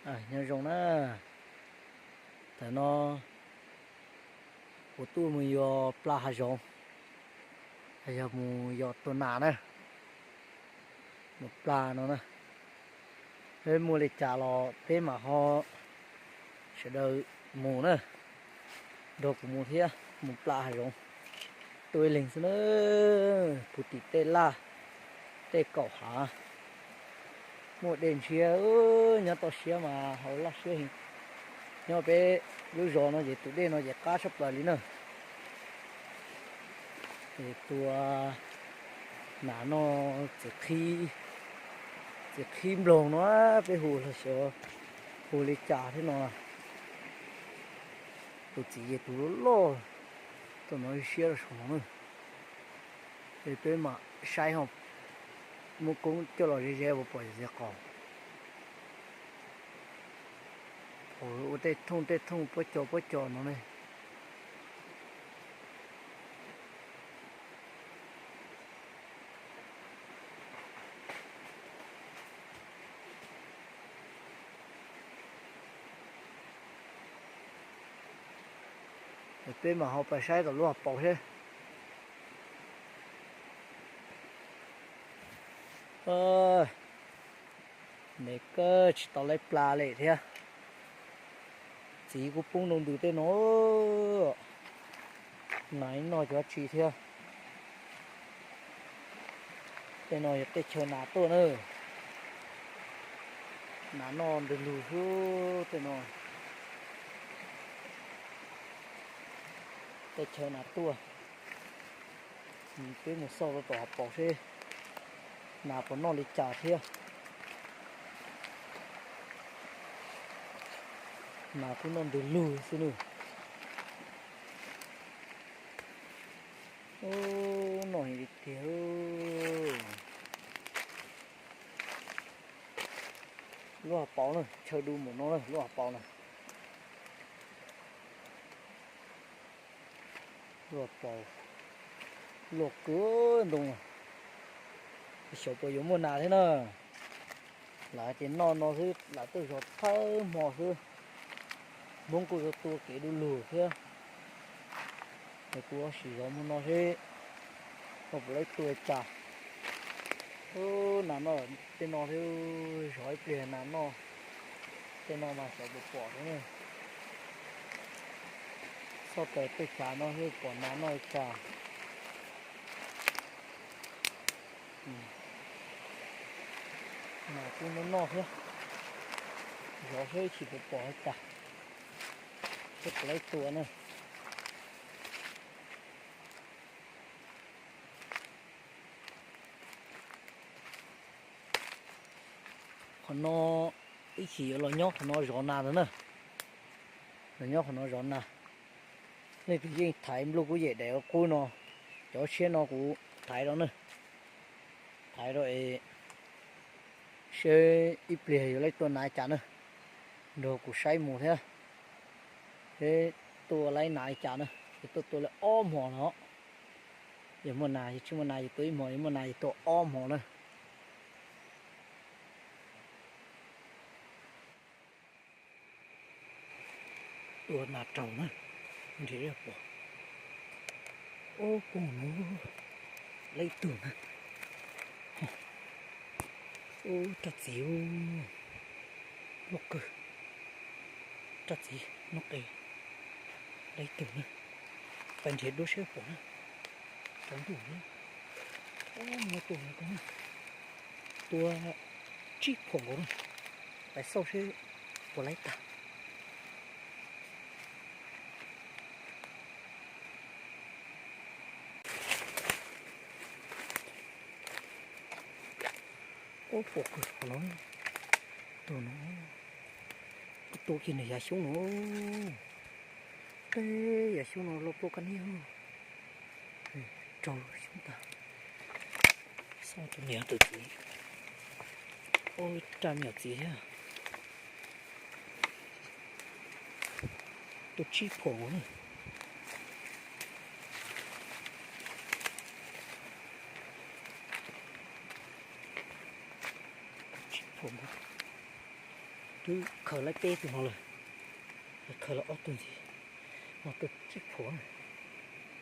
Nyob zoo na, tam no kuv tuaj mus yos pla hav zoov, yog mus yos tua nas na, mus pla no na. Peb muaj li cas los peb mam ho sawv daws mus na, nrog kuv mus thiab, mus pla hav zoov. Tuaj ib leeg xwb na, puv tim tej laj, tej kaum hav. Muaj dej ntshiab, nyob toj siab mas haus laj siab heev. Nyob peb lub zos no ces tus dej no ces qab tshaj plaws li na. Es tua nas noj txiv qhib, txiv qhib nploog no, peb hu los xyov hu li cas thiab no. Tus txiv ces tus loj loj, tuaj no siab rau saum no na. Es peb mam saib ho muab koob coj los ze ze puas pom txiv qos. Ua tej thooj tej thooj puab co puab co no ne. Peb mam ho pais saib tom lub hauv paus thiab. Me kawg tsis tau laib pla li thiab. Txiv kuj poob rau ntws tej no, nas noj cov tsi thiab. Tej no yog tej chaw nas tuaj na. Nas noj ntws lug xwb tej no. Tej chaw nas tuaj. Peb mus xauj rau tom hauv paus seb nas puas noj li cas thiab. Nas kuj noj ntws lug xwb nawb. Ub, noj heev li tiag. Lub hauv paus na, chaw du mus no na, lub hauv paus na. Lub hauv paus loj kawg ntoo. Xyov puas yuav muaj nas thiab na. Lam ces noj no xwb, lam tuaj zov thawj hmo xwb. Hmoob kuj yuav tua kev du lug thiab. Es kuv sim zov mus no seb ho puas laib tua cas. Ub, nas noj tej no thiab, zov ib pliag nas noj tej no mas xyov puas pom thiab ne. Xauj raws tej cav no thiab pom nas noj li cas. Nas kuj noj noj thiab, zov seb ib chim puas pom li cas, seb puas laib tua na. Qhov no ib chim yuav los nyob qhov no zov nas ntag na. Los nyob qhov no zov nas. Leej twg yeej thaiv nplooj kub yem daim qub no, cov tshiab no kuv thaiv rau na. Thaiv rau es seb ib pliag yuav laib tua nas cas na. Nrog kuv saib mus thiab, seb tua laib nas li cas na. Yuav tuaj tua li ob hmo no. Yog muaj nas yog tsis muaj nas yus tua ib hmo, yog muaj nas yus tua ob hmo na. Tua nas raug na, nrhiav pom. Ub, poob no, laib ib tug na. Ub, raj txiv, loj kawg. Raj txiv noj qe, laib ib tug na. Pais nrhiav duab seb pom na. Tsaus ntuj na. Ub, muaj tus no, tua tsib phuam nkaus na. Pais xauj seb puas laib tag. Ub, pom kawg qhov no, tus no, tua kiag nws yav xyoob no, teb yav xyoob no loj pluaj kab niab, raug xyoob tag. Xauj tus niam tus txiv, ub, raj me nyuam txiv thiab. Tua tsib phuam nkaus na. Tsib phuam nkaus. Khaws lawm peb tug no lawm, khaws lawm ob tug ntxiv, no tus tsib phuam,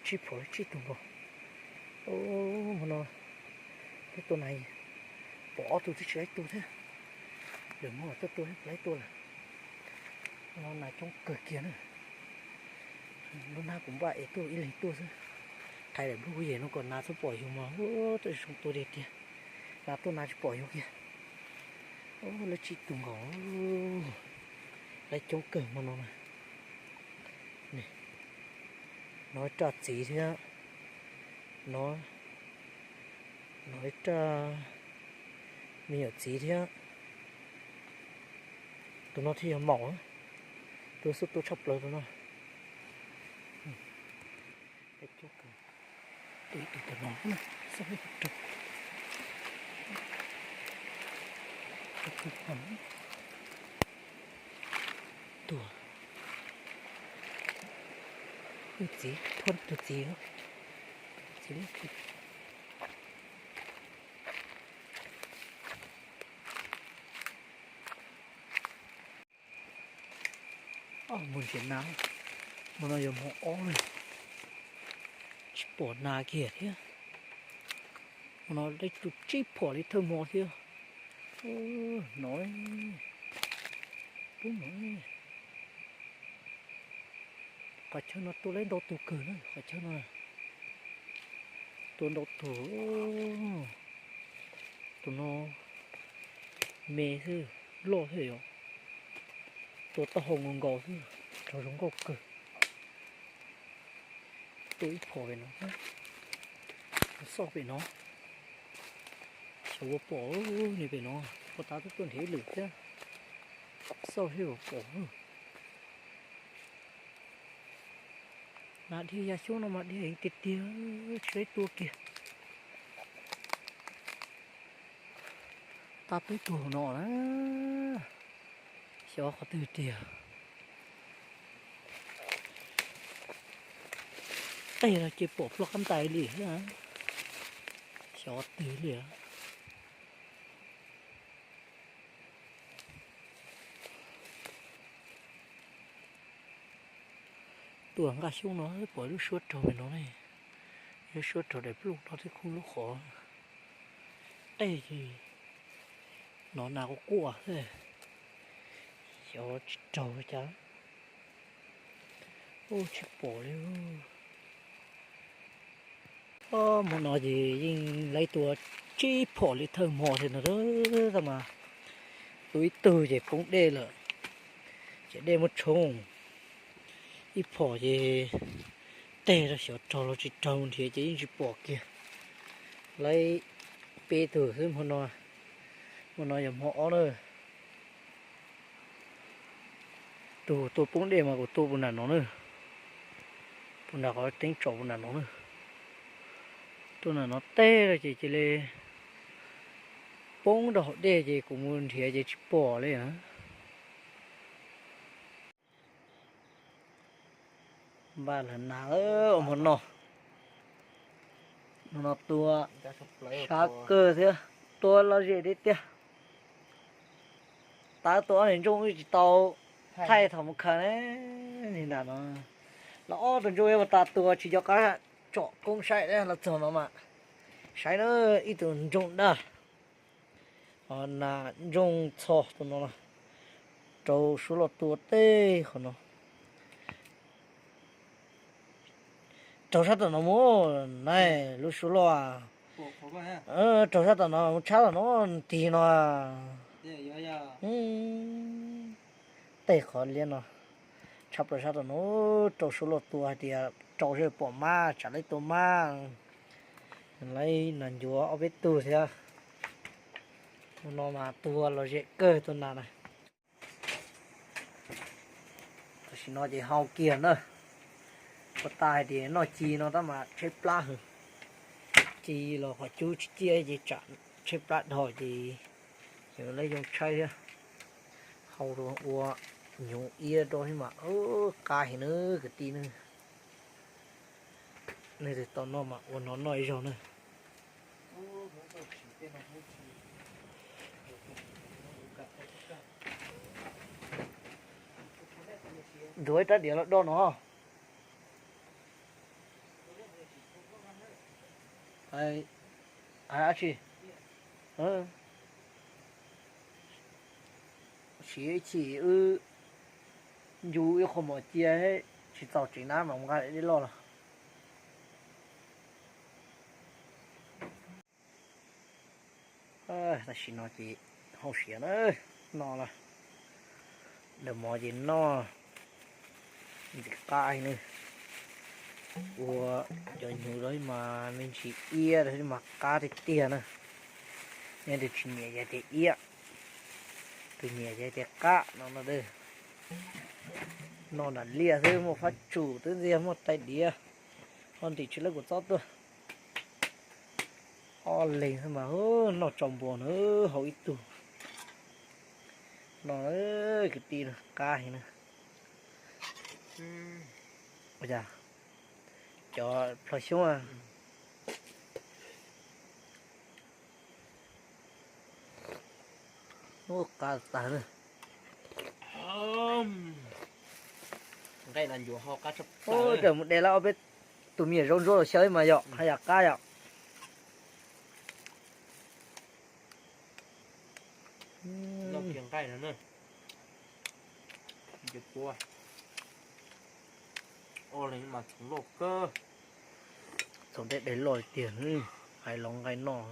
tsib phuam lawm tsib tug nkaus. Hmo no peb tua nas pom ob tug twb tsis laib tua thiab, lwm hnub tuaj tua laib tua lawm. Hmo no nas coob kawg kiag na. Lub hnab kuv npaj es tuaj ib leeg tuaj xwb, qhais daim nplooj kuj yem no kom nas txhob pom yus mas, ua tau zoo tua tiag tiag, nas tuaj nas tsis pom yus kiag. Lawm tsib tug nkaus, laib coob kawg hmo no na. No ib raj txiv thiab, no, no ib raj me nyuam txiv thiab. Tus no thiaj yog maum, tus xub tua tshaj plaws tus no. Tus ib tug tus no, tus txiv, tus txiv, tus txiv. Mus nrhiav nas, hmo no yog hmo ob lawm, tsis pom nas kiag thiab. Hmo no laib tus tsib phuam li thawj hmo thiab. No, pub no, qhov chaw no tua laib ntau tug kawg na, qhov chaw no tua ntau tug. Tus no me xwb, loj thiab yom, tua taub hau nkaus nkaus xwb, raug zoo nkauj kawg. Tua ib phom pem no, xauj pem no, xyov ua pom li pem no, ua tas twb tuaj nrhiav ib lwm thiab, xauj seb puas pom. Nas dhia ya xyoob no mas dhia heev tiag tiag, tsis laib tua kiag. Tab peb tug no na, xyov qhov twg tiag. Tej no ces pom ploj qab ntais li, xyov twg li. Tua nqaj xyoob no pom lub suab raug pem no ne, lub suab raug daim pluj no thiab khoob lub qhov. Tej no nas quaj quaj xwb, xyov tsis raug cas. Ub, tsis pom li. Hmo no ces yeej laib tua tsib phom li thawj hmo thiab no, tab mas tua ib tug ces poob dej lawm, ces dej muab tshoob. Ib phom ces teg rau xyov raug los tsis raug, nrhiav ces yeej tsis pom kiag. Laib peb tug xwb hmo no, hmo no yog hmo ob na. Tus tua poob dej mas kuv tua puag nram no na, puag nram qhov teeb tsom puag nram no na. Tua nram no teg rau ces cia li poob rau hauv dej ces kuv mus nrhiav ces tsis pom li. Npaj lawm nas, hmo no, hmo no tua sab kawg thiab, tua lom zem tiag tiag. Tav tua ob niag ntsooj wb tsis tau thaij thaum mus khaws ne, niag nram no los ob tug ntsooj ib puag ta tua tsis nco qab tsom koob saib los txog no mas, saib na, ib tug ntsooj daj, nas ntsooj txho tus no, rau suab loj tua tej qhov no. Raug sab tom no mus, na, lub suab loj, raug sab tom no mus tshab tom no, tig no. Tej qhov liab no, tshab plaws sab tom no, rau suab loj tua hais tias rau seb pom mab tsam laib tua mab. Laib nas ncuav ob peb tug thiab. Hmo no mas tua lom zem kawg tus nas na. Tam sim no ces hau kiag na. Puag ta hais tias noj ci no tab mas tshaib plab heev. Ci los qhov cub tsis ciaj ces tsam tshaib plab dhau ces yus lawv yoo tshaib thiab. Hau ua hnyuv iab rau thiab mas qab heev na kwv tij na. Nej twg tau noj mas ua no noj ib zaug na. Nthuav ib rab diav los do no. Ab tsi, siv ib chim wb ncu ib qho mov cia, tsis txaus tsev na mas nqa dej loj los. Tam sim no ces hauj siav na, no lawm, daws mov ces noj ntxim qab na. Ua cov hnyuv rau mas me ntsis iab rau mas qab tiag tiag na. Nyob tus tsis nyiam ces tias iab, tus nyiam ces tias qab no no. Noj nram liaj xwb muaj fab tsum twb ntxiag muaj tais diav, ho ntim tsis lawv kuv txob tuaj. Ob leeg xwb mas noj tsaus npua na, haus ib tug no kwv tij, qab heev na. Ua cas cov plho xyoob qab tag na. Nqaij no ncuav ho qab tshaj plaws. Mus de lawm ob peb tus me nyuam zaub ntsuab los xyaw mas yom, haj yam qab yom. Noj kiag nqaij no na, nce puab, o le mas txhoov loj kawg. Txhoov dej dej loj tiag, hais los nqaij noj.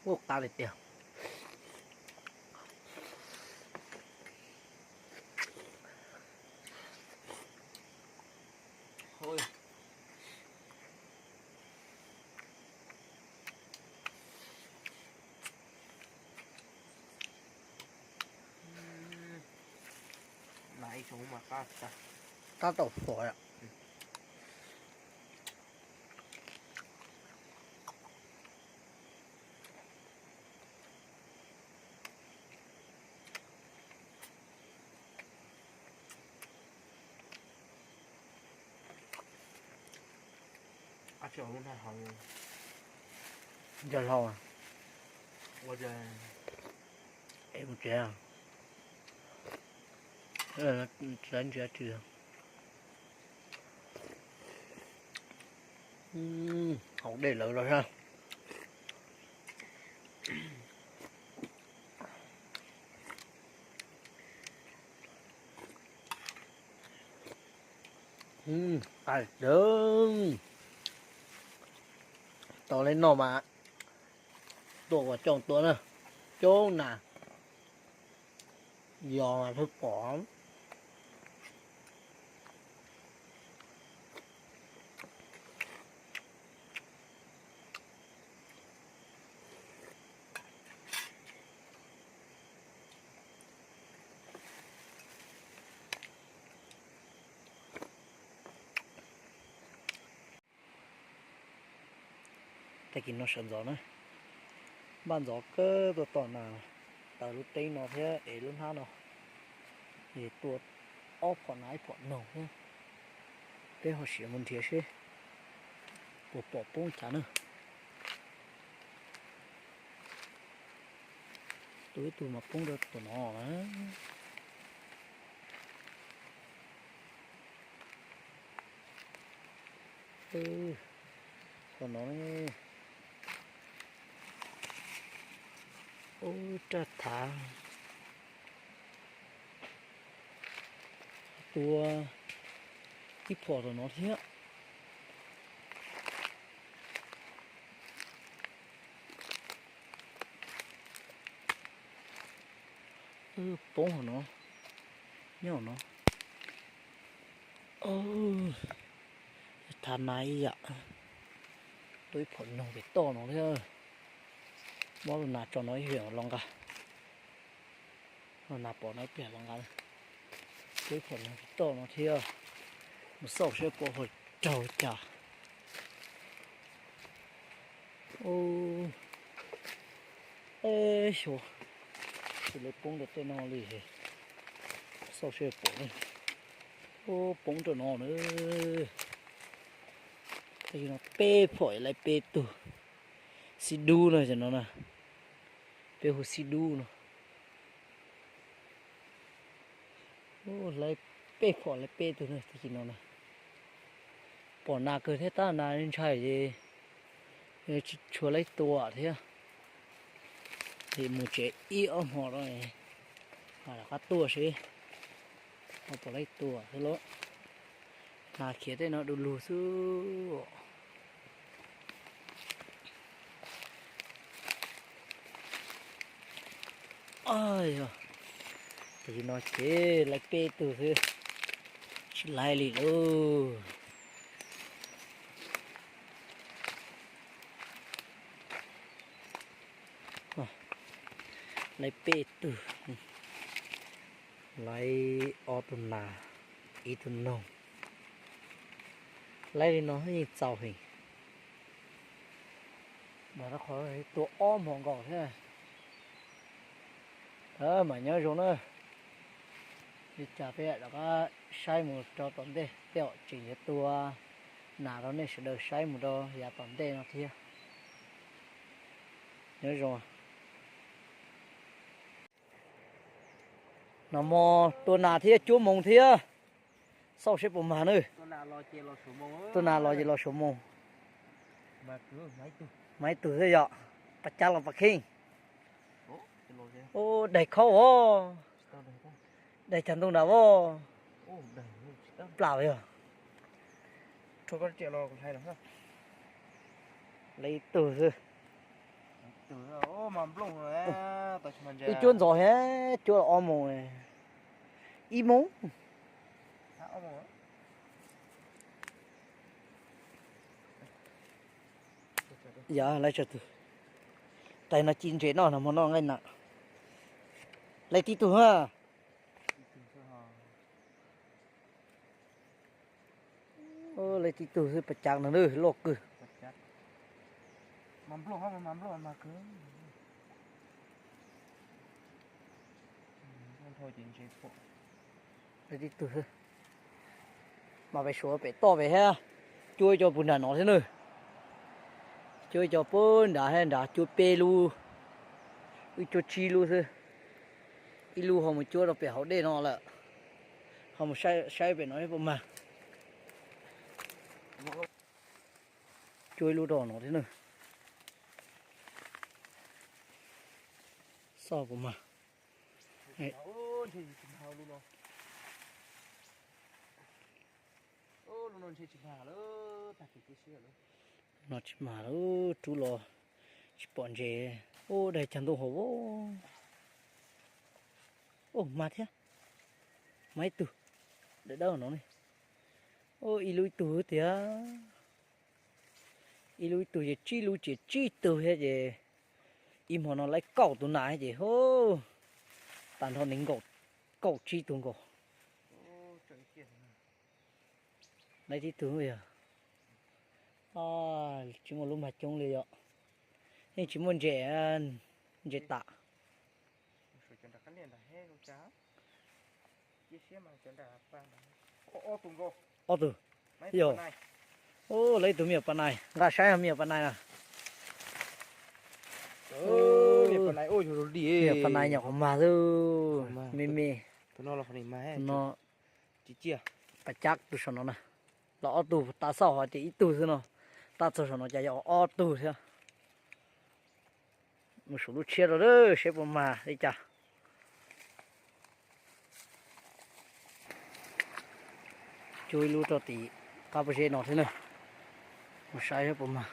Ua qab li tiag. Qab tau huv. Ntsia hlau, es mus tsev, tsis ntsia tsis. Haus dej lawm los. Qab dawb. Tau li no mas tuaj ua coob tuaj na, coob na, yog mas pheej pom. Tag kis no sawv ntxov na, npaj ntxov kawg tuaj tom na, taws lub teeb no thiab ev lub hnab no, es tua ob phom nas ib phom noog thiab. Peb ho sim mus nrhiav seb puas pom poob cas na. Tua ib tug mas poob rau tom no na. Qhov no, ub, raj thav. Tua ib phom rau no thiab. Poob hauv no, nyob hauv no. Thav na ib yam, tua ib phom noog pem toj no thiab. Muab lub nas tso no ib pliag los nqa. Lub nas pom no ib pliag los nqa. Tua ib phom noog pem toj no thiab. Mus xauj seb puas pom raug cas. Eb xyov, tsis lawv poob rau tej no li. Xauj seb pom. Ub, poob rau no na. Tam sim no peb phom lawv peb tug xib dub no, tam sim no na, peb hu xib dub no. Lawv peb phom lawv peb tug no, tam sim no na. Pom nas kawg thiab tab nas ntshai ces tsis tshua laib tua thiab. Ces mus tsev ib ob hmo no, mam rov qab tuaj seb ho puas laib tua xwb lauj. Nas khiav tej no du lug xwb. Yog, tam sim no ces laib peb tug xwb, tsis laib li lauj. Laib peb tug, laib ob tug nas, ib tug noog. Laib li no yeej txaus heev. Mas rau qhov tua ob hmo nkaus thiab. Mam nyob zoo na. Li cas peb rov qab saib mus rau tom ntej, tej zaum tseem yuav tua nas rau nej sawv daws saib mus rau yav tom ntej no thiab. Nyob zoo. Nag hmo tua nas thiab cuab moos thiab, xauj seb puas mag na. Tua nas los ces los suav moos. Mag ib tug xwb yom, pas cab los pas kheej. Ub, daig khaub os. Daig cag ntoo nram voj. Plam yog. Laib ib tug xwb. Wb cuab ntxov thiab, cuab ob moos, ib moos. Yog, laib tsawg tug. Tais no ci ntses noj, nag hmo noj nqaij na. Laib tib tug na. Laib tib tug xwb, pas cav no loj kawg. Laib tib tug xwb. Mas pem suav pem toj pem thiab, cuab ib co puag nram no thiab na. Cuab ib co puag nrad thiab, nrad cuab peb lub, wb cuab tsib lub xwb. Ib lub ho mus cuab rau pem hauv dej no lawm. Ho mus saib pem no puas mag. Cuab ib lub rau no thiab na. Xauj puas mag. No tsis mag lawm, rub los tsis pom ntses. Ub, daig cag ntoo hauv. Ub, mag thiab. Mag ib tug, dawb dawb no ne. Ub, ib lub ib tug tiag. Ib lub ib tug ces tsib lub ces tsib tug thiab ces ib hmo no laib kaum tus nas ces hu, tag nrho nees nkaum, kaum tsib tug nkaus. Laib tib tug yog, tsis muaj lub mag coob li yom. Yeej tsis muaj ntses, ntses tas. Ob tug, yog. Ub, laib ib tug me nyuam pas nais, nqa saib me nyuam pas nais na. Me nyuam pas nais nyom qhov mag xwb, me me. No, pas cab tus saum no na. Los ob tug, tab xauj hov tias ib tug xwb no, tab txog saum no cas yog ob tug thiab. Mus saum lub tshiab rau seb puas mag li cas. Cuab ib lub rau tim qab pob zeb no thiab na, mus saib seb puas mag.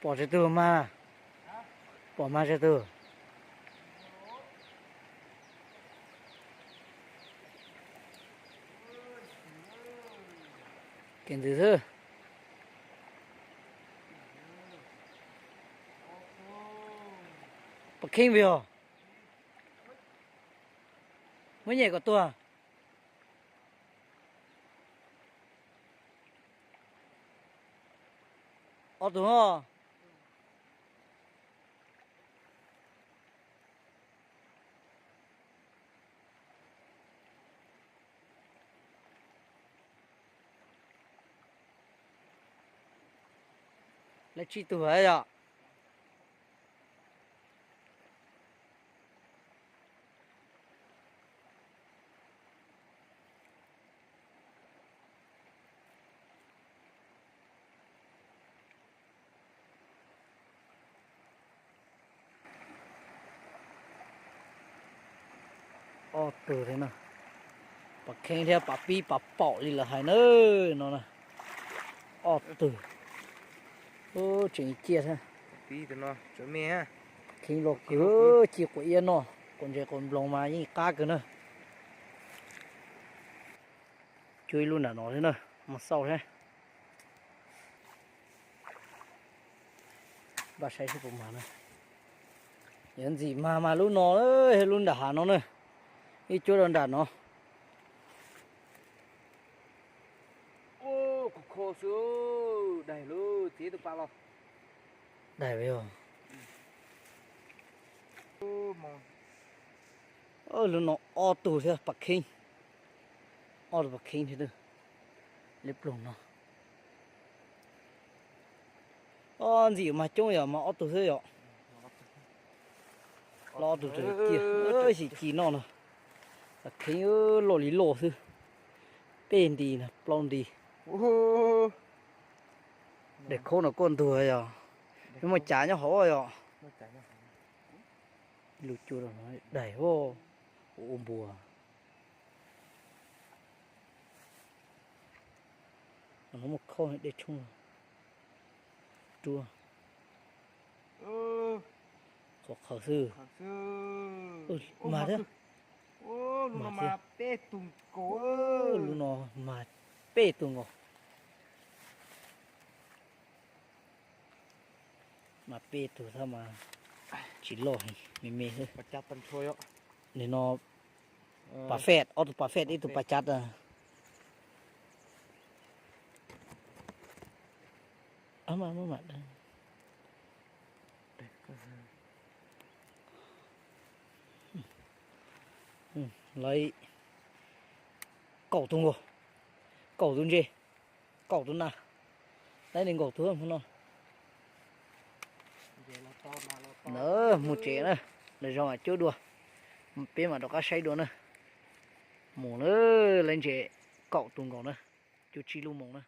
Pom tsawg tug mas, pom mas tsawg tug. Kev ntxwv xwb. Kheej vim os. Muab nyem kom tuag. Ob tug os. Lawv tsib tug yom. Ob tug thiab no, Pam Kheeb thiab Pam Pib Pam Paum li lawv hais na, no na. Ob tug. Tseem ciaj thiab. Pam Kheeb loj kawg, ci quav iab noj, quav ntses quav nploos mas yeej qab kawg na. Cuab ib lub nram no thiab na, mus xauj thiab. Npaj saib seb puas mag na. Yuav ntxim mag mas lub no, lub nram hav no na, ib cuab rau nram no. Daig los, daig os. Lub no ob tug thiab Pam Kheeb, ob tug Pam Kheeb thiab, li ploog no. Ob ntxim mas coob yom, mas ob tug xwb yom. Los ob tug tseem ciaj, ib sim ci noj no. Pam Kheeb loj li loj xwb, peb nti no plaub nti. Daim khaub no kuj ntuag yom, muaj cav nyob hauv yom. Lub cuab rau no daig, ua npua. No muaj khaub dej tshoob ruaj. Qhov qhawv xwb. Mas thiab. Lub no mas peb tug nkaus. Mas peb tug thiab mas tsis loj heev, me me xwb. Nim no pas fed, ob tug pas fed ib tug pas cav. Lawv kaum tus nkaus, kaum tus ntses, kaum tus nas, lawv li nkaus tus hmo no. Lawv mus tsev na, lawv zoo mas cuab dua, peb mam rov qab saib dua na. Mus na, lawv ntses kaum tus nkaus na, cuab tsib lub moos na.